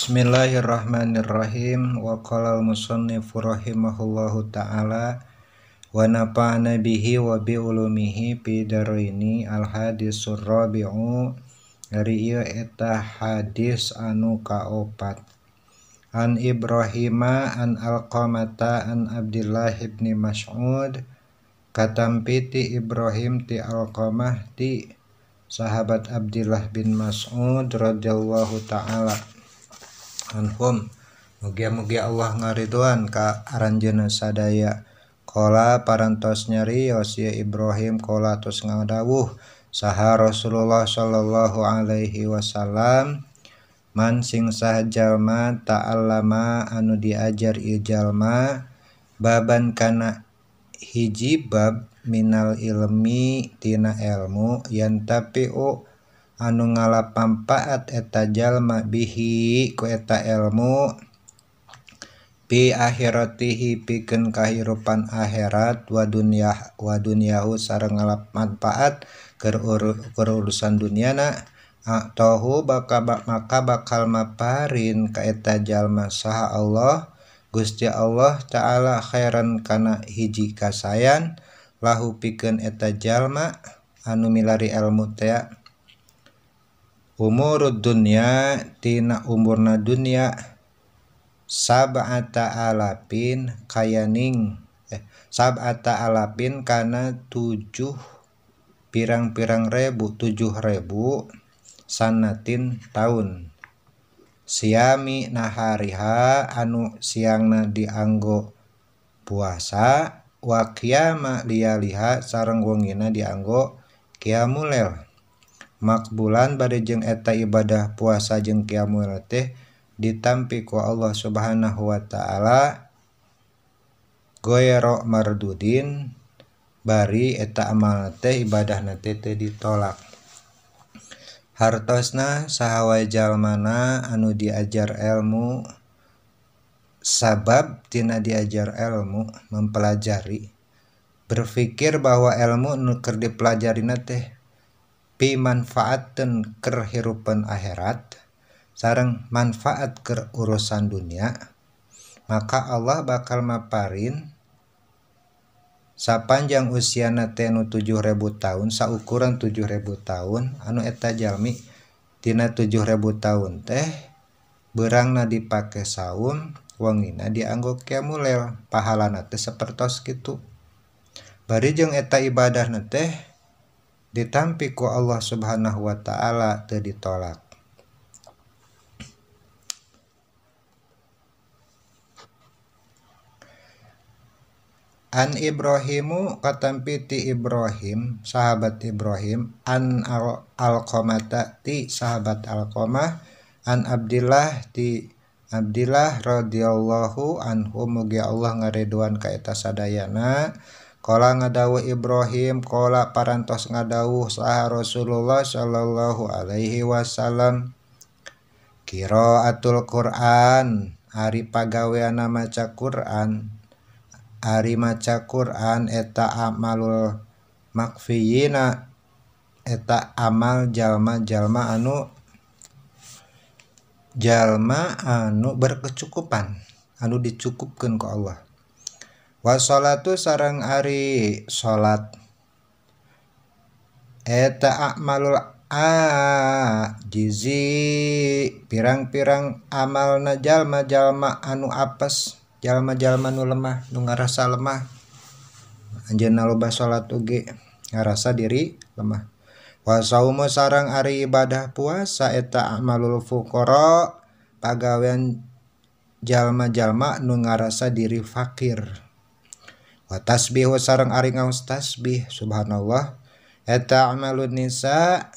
Bismillahirrahmanirrahim. Wa qala al-musannifu rahimahullahu ta'ala wa nafa'ana bihi wa bi ulumihi fi daraini. Al-hadisur rabi'u, ari ieu eta hadis anu kaopat. An Ibrahima an Alqamata an Abdillah ibni Mas'ud, katampi ti Ibrahim ti Alqamah ti sahabat Abdillah bin Mas'ud radhiyallahu ta'ala anhum, mugia-mugia Allah ngariduan ka aranjeunna sadaya. Qala parantos nyarios ya Ibrahim, qala tos ngadawuh saha Rasulullah sallallahu alaihi wasallam, man sing saha jalma ta'allama anu diajar ieu jalma baban kana hiji bab minal ilmi tina ilmu, yantapi'u anu ngalap manfaat eta jalma bihi ku eta ilmu pi akhiratihi pikeun kahirupan akhirat, wa dunya wa dunyahu sareng ngalap manfaat keur urusan dunyana, atahu bakal maka bakal maparin ka eta jalma saha Allah Gusti Allah ta'ala khairan kana hiji kasayan lahu pikeun eta jalma anu milari ilmu teh. Umurud dunya tina umurna dunya sab'ata alapin kayaning sab'ata alapin kana 7 pirang-pirang ribu, 7.000 sanatin taun. Siami nahariha anu siangna dianggo puasa, wa qiyama liyaliha sareng wengina dianggo qiyamul lail. Makbulan bari jeung eta ibadah puasa jeung qiyamul lail teh ditampi ku Allah Subhanahu wa ta'ala goyro mardudin, bari eta amal teh ibadahna teh teu ditolak. Hartosna saha wae jalmana anu diajar ilmu, sabab tina diajar ilmu mempelajari, berpikir bahwa ilmu nu keur dipelajarina teh pimanfaateun keur hirupan akhirat sareng manfaat keur urusan dunia, maka Allah bakal maparin sapanjang usiana teh nu 7.000 tahun, saukuran 7.000 tahun anu eta jalmi tina 7.000 tahun teh beurangna dipake saum, wengina dianggo qiyamul lail, pahalana teh sapertos kitu. Bari jeung eta ibadahna teh ditampi ku Allah Subhanahu wa ta'ala teu ditolak. An Ibrahimu katampi ti Ibrahim, sahabat Ibrahim, an Alqamata ti sahabat Alqamah, an Abdillah ti Abdillah radhiyallahu anhu, mugi Allah ngariduan ka eta sadayana. Qala ngadawuh Ibrahim, qala parantos ngadawuh saha Rasulullah sallallahu alaihi wasallam, qiraatul Quran ari pagaweanna maca Quran, ari maca Quran eta amalul makfiyina eta amal jalma-jalma anu jalma anu berkecukupan, anu dicukupkeun ku Allah. Wa sholatu sareng ari salat eta amalul ajizi pirang-pirang amalna jalma-jalma anu apes, jalma-jalma nu lemah, nu ngarasa lemah. Anjeunna loba salat oge ngarasa diri lemah. Wa saumu sareng ari ibadah puasa eta amalul fuqara pagawean jalma-jalma nu ngarasa diri fakir. Wa tasbihu sareng ari ngaos tasbih subhanallah eta amalun nisa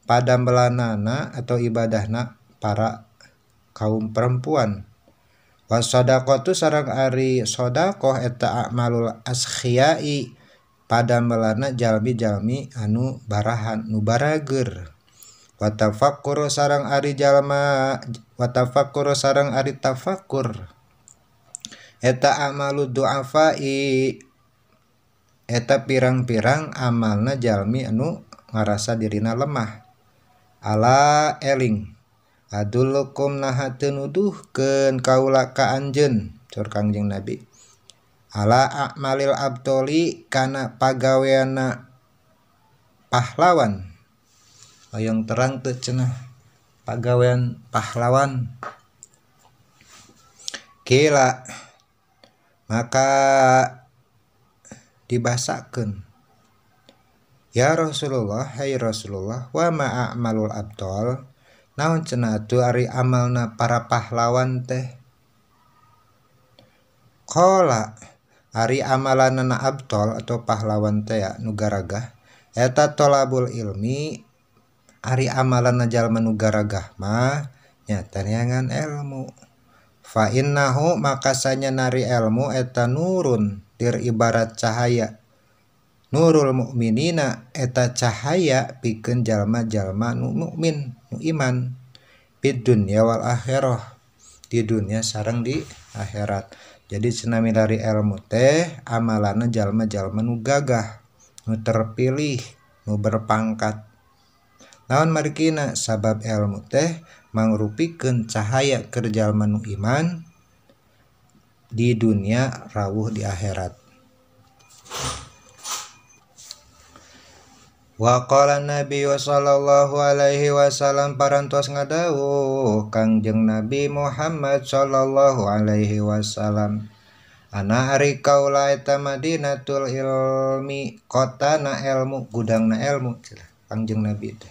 padambelanana atau ibadahna para kaum perempuan. Wa sadaqatu sareng ari sedekah eta amalul askhiyai padambelanna jalmi-jalmi anu barahan, nu barageur. Wa tafakkuru sareng ari jalma, wa tafakkuru sareng ari tafakkur eta amalu du'afai eta pirang-pirang amalna jalmi anu ngarasa dirina lemah. Ala eling Adulukum naha teu nuduhkeun kaula ka anjeun cur Kangjeng Nabi ala a'malil abtoli kana pagaweanna pahlawan. Hoyong terang teu cenah pagawean pahlawan. Kila maka dibasakeun ya Rasulullah, hai Rasulullah, wa ma a'malul abtol, naon cenah atuh ari amalna para pahlawan teh. Qala ari amalanana abtol atau pahlawan teh ya nu garagah eta tolabul ilmi, ari amalanna jalma nu garagah mah nyata neangan ilmu. Fa innahu maka sanya nari ilmu eta nurun dir ibarat cahaya, nurul mukminina eta cahaya pikeun jalma-jalma nu mukmin nu iman fid dunya wal akhirah, di dunia sareng di akhirat. Jadi cenah milari ilmu teh amalanna jalma-jalma nu gagah, nu terpilih, nu berpangkat. Naon margina sabab ilmu teh mangrupikeun cahaya keur jalma nu iman di dunia rawuh di akhirat. Wa qala Nabi sallallahu alaihi wasallam parantos ngadawuh Kangjeng Nabi Muhammad sallallahu alaihi wasallam ana ari kaula eta Madinatul ilmi, kotana ilmu, gudangna ilmu Kangjeng Nabi teh.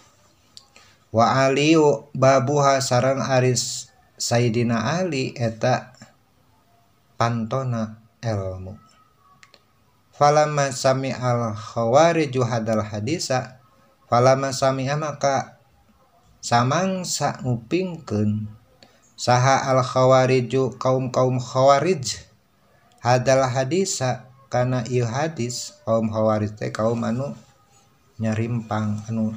Wa aliu babuha sareng aris Sayyidina Ali eta pantona ilmu. Falamma sami'al khawariju hadal hadisa, falamma sami'a maka samangsa ngupingkeun saha al khawariju kaum-kaum khawarij hadal hadisa kana ieu hadis. Kaum khawarij teh kaum anu nyarimpang, anu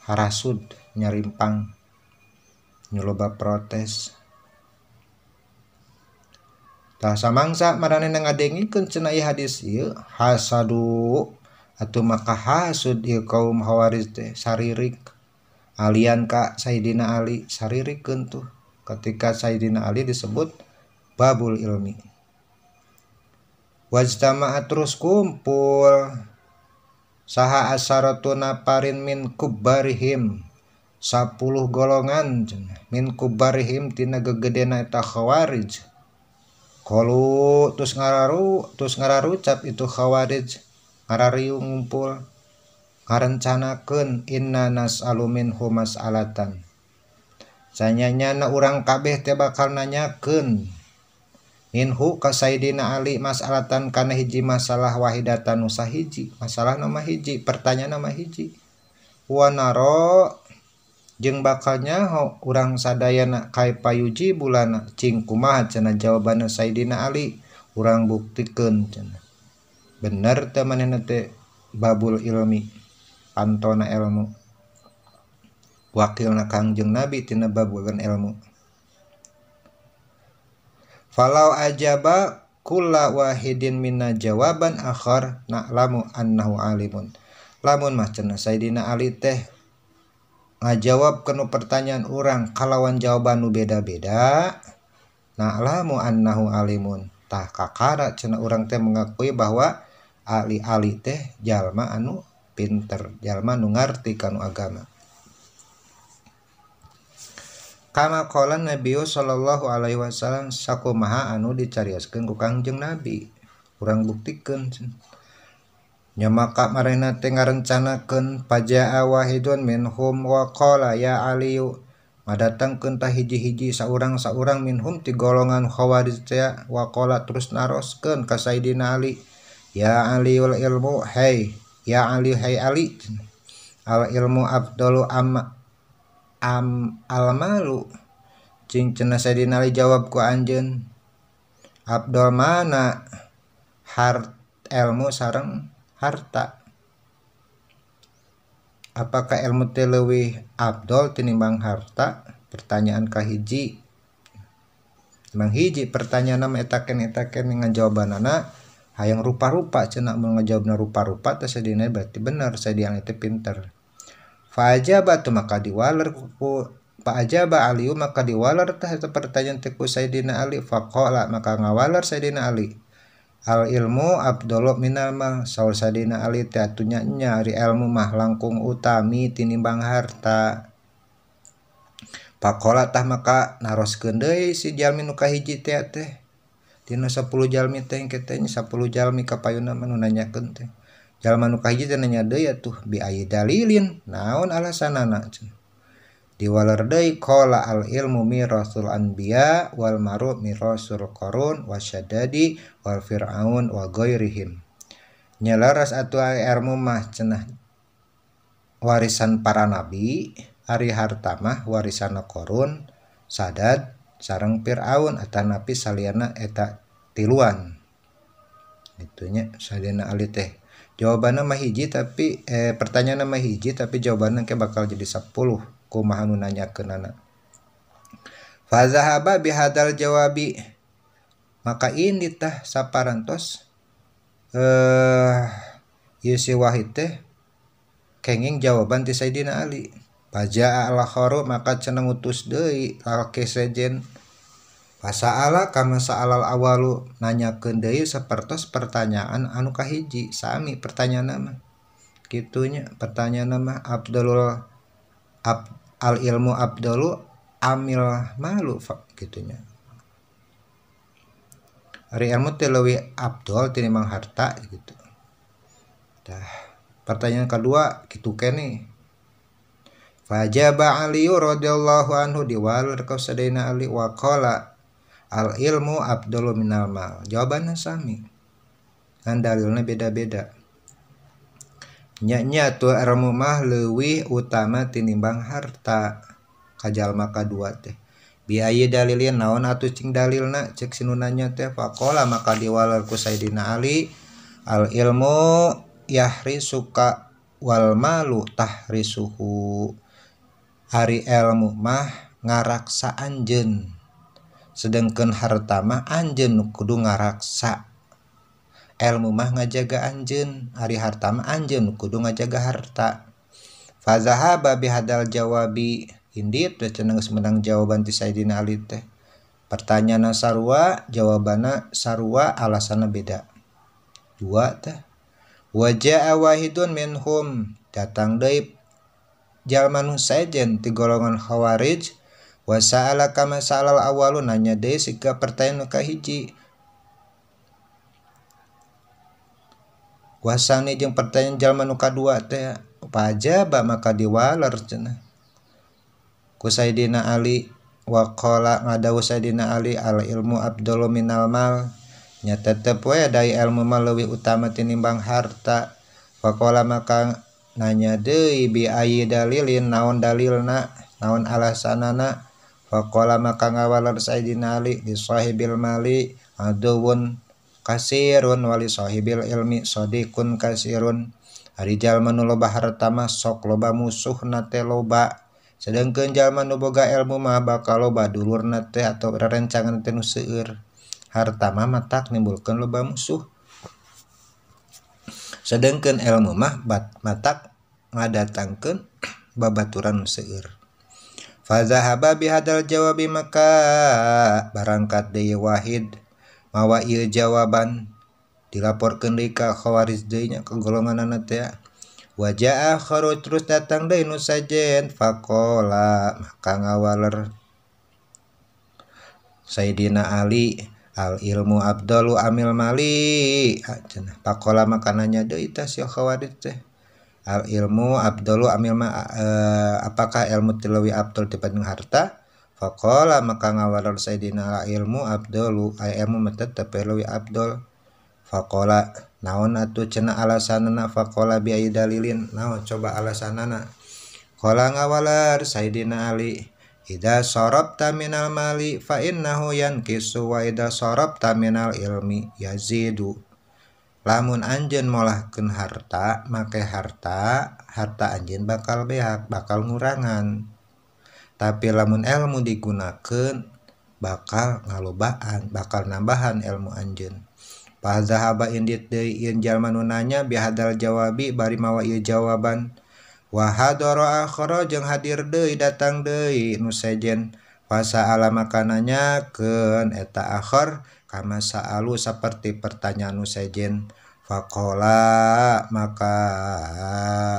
harasud, nyarimpang, nyuloba protes. Tah samangsa maranehna ngadengikeun cenah ieu hadis ieu hasadu atuh maka hasud ieu kaum khawarij teh saririk alian ka Sayyidina Ali, saririkeun tuh ketika Sayyidina Ali disebut babul ilmi. Wajtama'a terus kumpul saha asaratu naparin min kubarihim, 10 golongan min kubarihim tina gegedena eta khawarij. Qalu terus ngararucap itu khawarij, ngarariung ngumpul ngarencanakeun inna nas'alu minhu mas'alatan, sanyanyana urang kabeh teh bakal nanyakeun minhu ka Sayyidina Ali mas'alatan kana hiji masalah wahidatan nu sahiji, masalah nama hiji, pertanyaan nama hiji. Wa naro jeung bakal nyaho urang sadayana kaifa yujibulana, cing kumaha cenah jawabanna Sayyidina Ali, urang buktikeun cenah bener teh manehna teh babul ilmi, pantona ilmu, wakilna Kangjeng Nabi tina babulan ilmu. Falau ajaba kulla wahidin minna jawaban akhar na'lamu annahu alimun. Lamun mah cenah Sayyidina Ali teh ngajawab kenu pertanyaan urang kalawan jawaban nu beda-beda, na'lamu annahu alimun. Tah kakara cenah urang teh mengakui bahwa Ali-ali teh jalma anu pinter, jalma nu ngarti kanu agama. Kama qala Nabi sallallahu alaihi wasallam sakumaha anu dicarioskeun ku Kangjeng Nabi, urang buktikeun. Nya maka marehna teh ngarencanakeun pajaa wahidun minhum wa qala ya Aliyu, ngadatangkeun tah hiji-hiji saurang-saurang minhum ti golongan khawarij teh, wa qala terus naroskeun ka Sayyidina Ali, ya Aliul ilmu, hey ya Ali, hey Ali, al ilmu afdalu am almalu. Cing cenah Sayyidina Ali jawab ku anjeun, abdol mana hart ilmu sareng harta, apakah ilmu teh leuwih abdol tinimbang harta? Pertanyaan kahiji. Emang hiji pertanyaan mah eta ken ngajawabanana hayang rupa-rupa cenah, mun ngajawabna rupa-rupa teh Sayyidina berarti bener Sayyidina Ali teh pinter. Fa ajaba tu maka diwaler ku Fa ajaba Ali maka diwaler tah eta pertanyaan teh ku Sayyidina Ali. Faqala maka ngawaler Sayyidina Ali al ilmu afdalu minal mal. Saur Sayyidina Ali teh atuh nya nya ari ilmu mah langkung utami tinimbang harta. Faqala tah maka naroskeun deui si jalmi nu kahiji teh teh dina 10 jalmi teh engke teh 10 jalmi ka payuna mah nu nanyakeun teh. Jalma nu kahiji teh nanya deui atuh bi ayi dalilin naon alasanana cenah. Diwaler deui qala al ilmu mirasul anbiya wal maru mirasul qarun wasyadadi wal fir'aun wa ghairihim. Nya leres atuh ilmu mah cenah warisan para nabi, ari harta mah warisanna Qarun, Sadad sareng Fir'aun atanapi saliyana eta tiluan. Itunya Sayyidina Ali teh. Jawabanna mah hiji tapi pertanyaanna mah hiji tapi jawabanna ke bakal jadi 10 kumaha nu nanyakeunana. Fa zahaba bihadzal jawabi maka ini tah saparantos ieu si Wahid teh kenging jawaban ti Sayyidina Ali. Faja'a al-kharu maka cenah ngutus deui lalaki sejen. Fasa'ala kama sa'alal awalu nanyakeun deui sapertos pertanyaan anu kahiji sami pertanyaanna mah. Kitunya pertanyaanna mah abdulul al ilmu abdulu amil malu kitunya. Ari ilmu teh leuwih abdol tinimbang harta gitu. Tah, pertanyaan kedua kitu keneh. Fajaba Ali radhiyallahu anhu diwaler ka Sayyidina Ali wa qala al ilmu afdalu minal mal. Jawabanna sami. Ngan dalilna beda-beda. Nya-nya tuh ilmu mah leuwih utama tinimbang harta ka jalma kadua teh. Bi ayi dalilin naon atuh cing dalilna cek si nu nanya teh. Faqala maka diwaler ku Sayyidina Ali al ilmu yahrisuka wal malu tahrisuhu. Ari ilmu mah ngaraksa anjeun, sedengkeun harta mah anjeun nu kudu ngaraksa. Ilmu mah ngajaga anjeun, ari harta mah anjeun nu kudu ngajaga harta. Fa zahaba bihadal jawabi indit teh cenah geus meunang jawaban ti Sayyidina Ali teh. Pertanyaanna sarua, jawabanna sarua, alasanna beda. Dua teh. Wa jaa wahidun minhum, datang deui jalma nu sejen ti golongan Khawarij. Wa sa'ala kama sa'alal awalu nanya deui siga pertanyaan nu kahiji. Wasani jeung pertanyaan jalma nu kadua teh pajaba maka diwaler cenah ku Sayyidina Ali. Wa qala ngadawu Sayyidina Ali al ilmu afdalu minal mal. Nya tetep we dai ilmu mah leuwih utama tinimbang harta. Faqala maka nanya deui bi ayi dalilin naon dalilna naon alasanana. Faqala maka ngawaler Sayyidina Ali li sahibil mali aduwun kasirun wali sahibil ilmi sadiqun kasirun. Ari jalma nu loba harta mah sok loba musuhna teh loba, sedengkeun jalma nu boga ilmu mah bakal loba dulurna teh atau rerencangan teh nu seueur. Harta mah matak nimbulkeun loba musuh, sedengkeun ilmu mah matak ngadatangkeun babaturan nu seueur. Fa zahaba bihadzal jawabi maka barangkat deui Wahid mawa ieu jawaban dilaporkeun deui ka Khawarij deui nya ka golonganana teh. Wa jaa kharu terus datang deui nu sajen. Faqala maka ngawaler Sayyidina Ali al ilmu afdalu amil mali. Cenah faqala maka nanya deui tah si Khawarij teh al ilmu afdalu amil ma, apakah ilmu teh leuwih afdal dibanding harta? Faqala maka ngawaler Sayyidina ilmu afdalu ay ilmu mah tetep leuwih afdal. Faqala naon atuh cenah alasanana? Faqala bi ayi dalilin naon coba alasanana? Qala ngawaler Sayyidina Ali idza sarabta minal mali fa innahu yankisu wa idza sarabta minal ilmi yazidu. Lamun anjeun molahkeun harta make harta, harta anjeun bakal beak, bakal ngurangan. Tapi lamun ilmu digunakeun bakal ngalobaan, bakal nambahan ilmu anjeun. Fa zahaba indit deui ieu jalma nu nanya bihadzal jawabi bari mawa ieu jawaban. Wa hadara akhara jeung hadir deui datang deui nu sejen fasa'ala maka nanyakeun eta akhar kama sa'alu saperti pertanyaan nu sejen. Faqala maka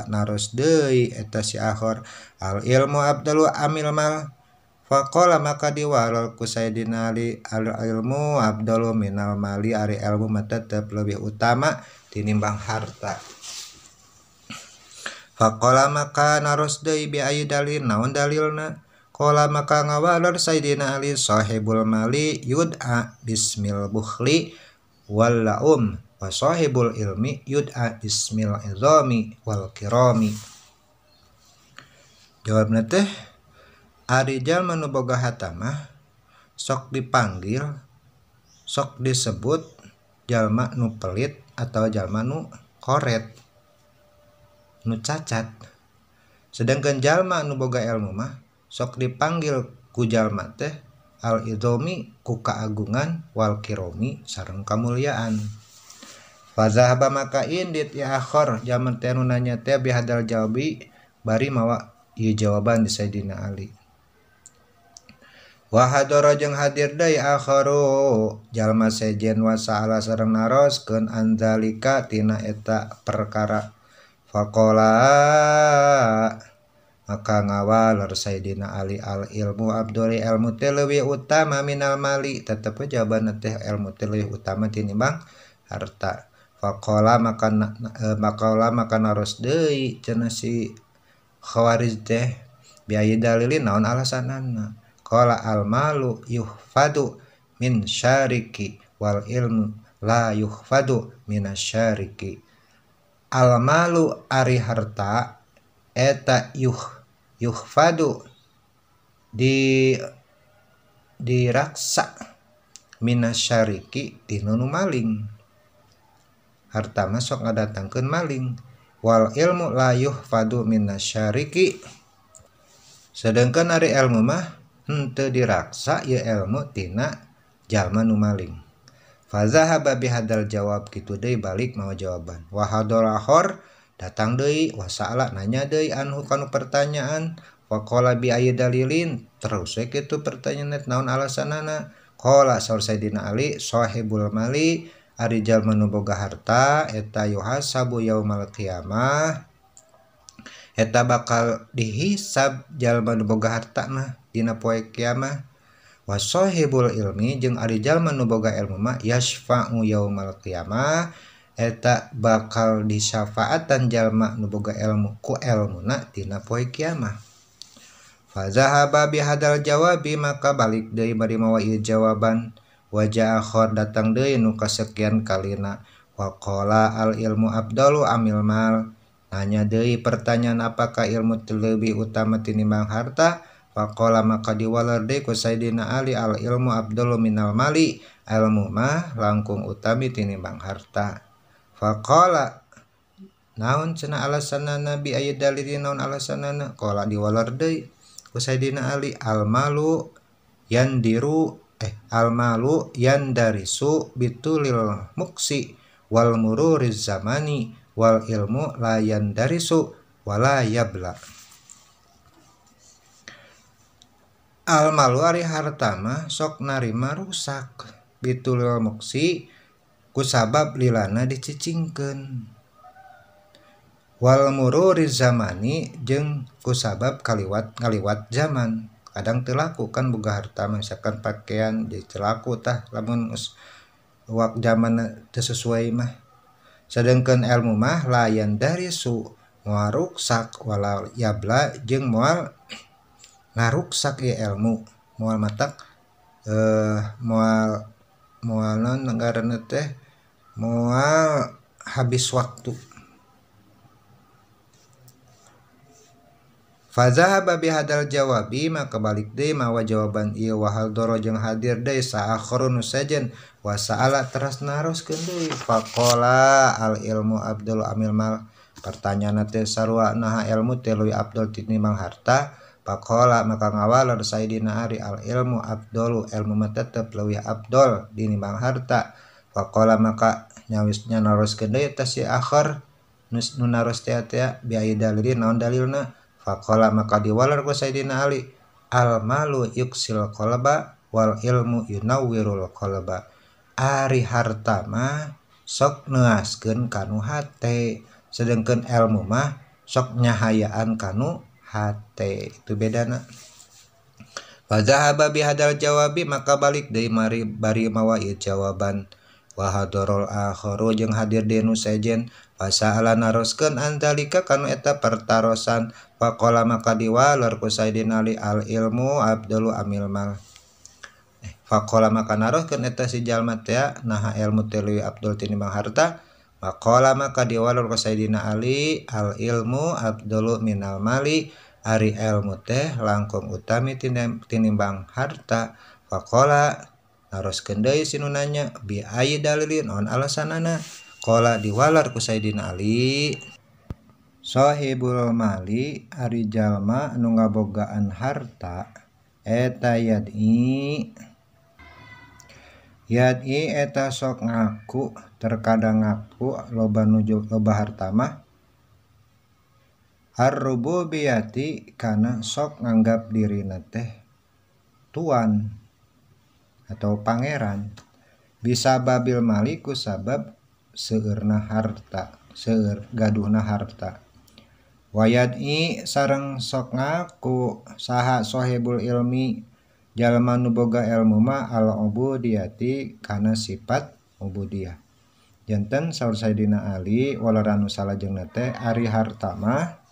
naros deui eta si akhar al ilmu abdalu amil mal. Faqala maka diwalal ku Sayyidina Ali al ilmu abdalu minal mali ari ilmu mah tetep lebih utama tinimbang harta. Faqala maka naros deui bi ayi dalil naon dalilna. Qala maka ngawaler Sayyidina Ali sahibul mali yud'a bismil bukhli wal laum wa sahibul ilmi yud'a bismil izami wal kirami. Jawabna teh ari jalma nu boga harta mah sok dipanggil sok disebut jalma nu pelit atau jalma nu koret nu cacat. Sedangkan jalma nu boga ilmu mah sok dipanggil ku jalma teh al idhomi ku kaagungan wal kiromi sareng kamuliaan. Fazahaba maka indit ya akhor jalma teh nu nanya teh bihadal jawabi bari mawa ieu jawaban di Sayyidina Ali. Wa hadara jeung hadir deui akharu jalma sejen wa sa'ala sareng naroskeun anzalika tina eta perkara. Faqala maka ngawaler Sayyidina Ali al ilmu abduli ilmu teh leuwih utama minal mali tetep jawabanna teh ilmu teh leuwih utama tinimbang harta. Faqala maka maqala maka naros deui cenah si Khawarij teh biayi dalilin naon alasanana. Qala al malu yuhfadu min syariki wal ilmu la yuhfadu minasyariki. Al malu ari harta eta yuhfadu di diraksa minasyariki tina nu maling. Harta mah sok ngadatangkeun maling. Wal ilmu la yuhfadu minasyariki. Sedangkan ari ilmu mah henteu diraksa ieu ilmu tina jalma nu maling. Fazahaba bihadal jawab kitu deui balik mawa jawaban. Wa hadalahor datang deui wa sa'ala nanya deui anhu kanu pertanyaan. Faqala bi ayi dalilin terus we kitu pertanyaan naon alasanana. Qala saur Sayyidina Ali sahibul mali ari jalma nu boga harta eta yuhasabu yaumal qiyamah eta bakal dihisab jalma nu boga harta mah dina poe kiamah. Wa sahibul ilmi jeung ari jalma nu boga ilmu mah yasfa'u yaumal qiyamah eta bakal disyafaatan jalma nu boga ilmu ku elmuna dina poe kiamah. Fa zahaba bihadal jawabi maka balik deui bari mawa ieu jawaban. Wajah akhor datang deui nu kasekian kalina. Wa qala al ilmu abdalu amil mal. Nanya deui pertanyaan apakah ilmu lebih utama tinimbang harta. Faqala maka diwaler deui ku Sayyidina Ali al ilmu abdalu minal mali. Ilmu mah langkung utami tinimbang harta. Faqala naon cenah alasanana bi aya dalil naon alasanana. Qala diwaler deui ku Sayyidina Ali al malu yandiru al malu yandarisu bitulil muksi wal mururiz zamani wal ilmu la yandarisu wala yabla. Al malu ari harta mah sok narima rusak bitulil muksi kusabab lilana dicicingkeun wal mururiz zamani jeung kusabab kaliwat ngaliwat zaman. Kadang teu laku kan boga harta misalkan pakaian jadi teu laku tah lamun wak zaman teu sesuai mah. Sedangkan ilmu mah layan dari su moal ruksak wala yabla jeung moal ngaruksak ieu ilmu moal matak moal moal naon ngaranna teh moal habis waktu. Fazahaba bihadal jawabi maka balik deui mawa jawaban ieu wa hadara jeung hadir deui sa'akharun sajen wa sa'ala teras naroskeun deui. Faqala al ilmu abdul amil mal. Pertanyaan teh sarua naha ilmu teh leuwih abdul tinimbang harta. Faqala maka ngawaler Sayyidina Ali al ilmu abdulu ilmu mah tetep leuwih abdol tinimbang harta. Faqala maka nyawisnya naroskeun deui teh si akhar Nu naros teh teh bi ayyi dalilin, naon dalilna? Faqala, maka diwaler ku Sayyidina Ali, al malu yuksil qalba wal ilmu yunawwirul qalba. Ari harta mah sok neuaskeun kanu hate, sedengkeun ilmu mah sok nyahayaan kanu hate. Itu bedana. Fazahaba bihadal jawabi, maka balik deui mari bari mawa ieu jawaban. Wa hadarul akharu, jeung hadir deui nu sejen. Fasa'ala, naroskeun, andalika kanu eta pertarosan. Faqala, maka diwaler ku Sayyidina Ali, al ilmu abdalu amil mal. Faqala, maka naroskeun eta si jalma teh, naha ilmu teh leuwih abdol tinimbang harta? Faqala, maka diwaler ku Sayyidina Ali, al ilmu abdalu minal mali, ari ilmu teh langkung utami tinimbang harta. Faqala, naroskeun deui si nu nanya, bi ayyi dalilin, naon alasanana? Qala, diwalar ku Sayyidina Ali, sahibul mali, ari jalma anu ngabogaan harta eta yad'i yad'i eta sok ngaku, terkadang ngaku loba nuju loba harta mah, ar-rububiyati, kana sok nganggap dirina teh tuan atau pangeran, bisa babil mali, ku sabab seueurna harta, seueur gaduhna harta. Wayad'i, sareng sok ngaku saha sahibul ilmi, jalma nu boga ilmu mah, al ubudiyati, kana sifat ubudiyah. Janten saur Sayyidina Ali waleran nu salajengna teh, ari harta mah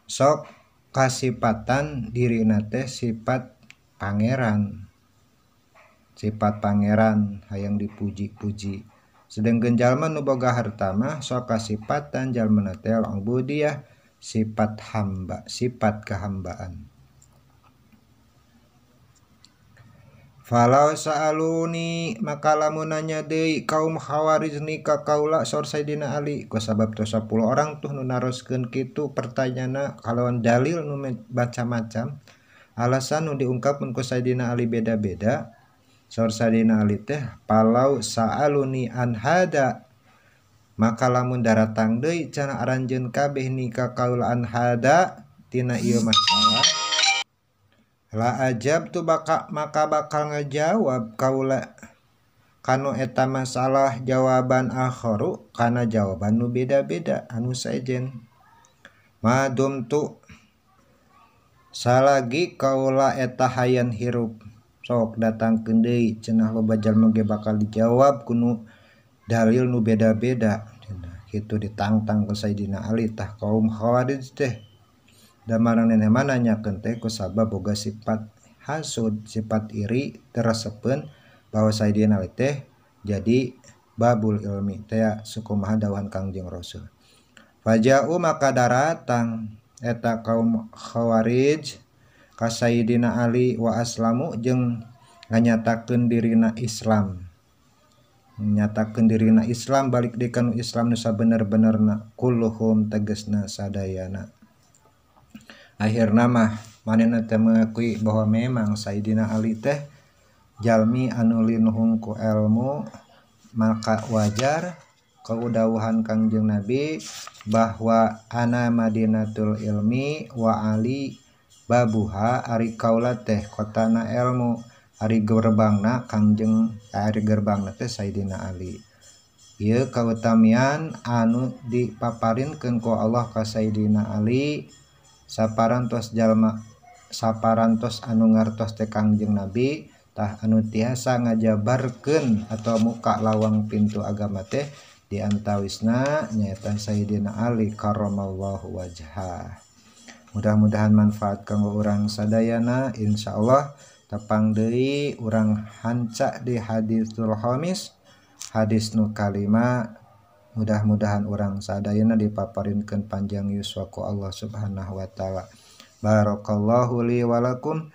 sok kasipatan dirina teh sifat pangeran, sifat pangeran hayang dipuji-puji. Sedangkan jalma nu boga harta mah sok kasipatan jalma teh al ubudiyah, sifat hamba, sifat kehambaan. Falau sa'aluni, maka lamun nanya deui kaum Khawarij ni ka kaula, saur Sayyidina Ali, ku sabab teh 10 orang tuh nu naroskeun kitu pertanyaanna kalawan dalil nu macam-macam, alasan nu diungkapkeun ku Sayyidina Ali beda-beda. Saur Sayyidina Ali teh, falau sa'aluni an hada, maka lamun daratang deui cenah aranjeun kabeh ni ka kaula, an hada, tina ieu masalah, la ajab tu baka, maka bakal ngejawab kaula kanu eta masalah, jawaban akharu, kana jawaban nu beda-beda anu sejen. Madum tu, salagi kaula eta hayan hirup, sok datangkeun deui cenah loba jalma ge bakal dijawab kunu dalil nu beda-beda cenah. Kitu ditangtang ku Sayyidina Ali tah kaum Khawarij teh. Da maraneh mah nanyakeun teh ku sabab boga sifat hasud, sifat iri, teresepeun bahwa Sayyidina Ali teh jadi babul ilmi teh sukumaha dawuhan Kangjeng Rasul. Faja'u, maka daratang eta kaum Khawarij ka Sayyidina Ali, wa aslamu, jeung nganyatakeun dirina Islam. Nyatakeun dirina Islam, balik deui kanu Islam nu sabener-benerna, kulluhum, tegesna sadayana. Akhirna mah manehna teh mengakui bahwa memang Sayyidina Ali teh jalmi anu linuhung ku ilmu, maka wajar kaudawuhan Kangjeng Nabi bahwa ana madinatul ilmi wa ali babuha, ari kaula teh kotana ilmu, ari gerbangna Kangjeng, ari gerbangna teh Sayyidina Ali. Ieu kautamian anu dipaparinkeun ku Allah ka Sayyidina Ali saparantos jalma, saparantos anu ngartos teh Kangjeng Nabi tah anu tiasa ngajabarkeun atau muka lawang pintu agama teh di antawisna nyaeta Sayyidina Ali karramallahu wajhah. Mudah-mudahan manfaat kanggo urang sadayana. Insyaallah tepang deui urang hanca di hadisul khamis, hadis nu kalima. Mudah-mudahan urang sadayana dipaparinkeun panjang yuswa ku Allah Subhanahu wa taala. Barakallahu li wa lakum.